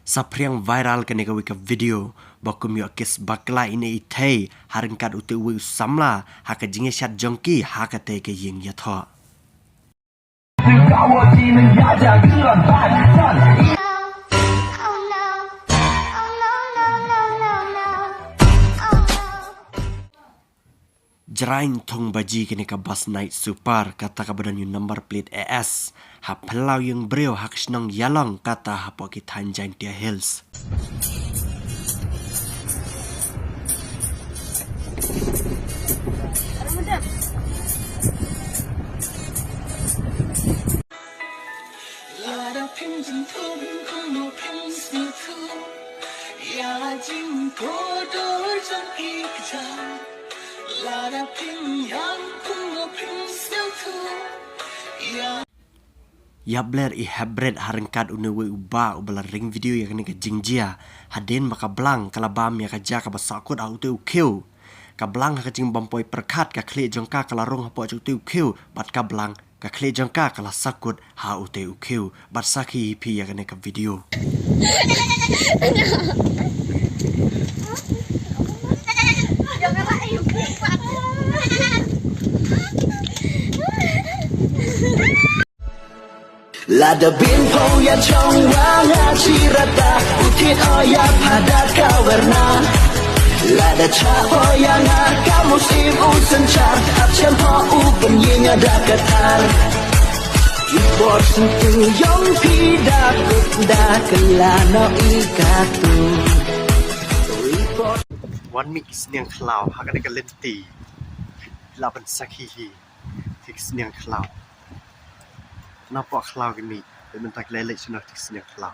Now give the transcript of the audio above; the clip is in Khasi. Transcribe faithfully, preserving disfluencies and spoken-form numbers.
Saphriang viral kane kawei ka video ba kum ïoh kes bakla ine i thei ha ryngkat utei uwei u samla ha ka jingïashad jong ki ha katei ka ïing ïathoh. Jraiñ thung baji kane ka bus night super kata kaba don ïa u number plate A S ha phyllaw ïing briew ha ka shnong Ïalong kata hapoh ki thaiñ Jaintia Hills. Ïap ler i hep bret ha ryngkat une uwei u bah uba la ring video ïa kane ka jingjia. Hadien ba ka blang ka la bam ïa ka jaka ba sahkut ha utei u khiew. Ka blang ha ka jingbym poi pyrkhat ka khlieh jong ka ka la rung hapoh jong utei u khiew bad ka blang ka khlieh jong ka ka la sahkut ha utei u khiew. Bad sakhi hi phi ïa kane ka video. Lada bin pau ïa chong wa nga chirata u thit o ïa phadat ka werna. Lada cha o ïa nga ka musim u synchar ap chem ho u pynïeng da ka thar. Report sentu yong phi da kut da kala no i katu. Report. Wan mih ki sniang khlaw ha kane ka lynti. La ban sakhi hi. Ki sniang khlaw. Na poh khlaw ki mih. Te mynta ki leit leit shnong ki sniang khlaw.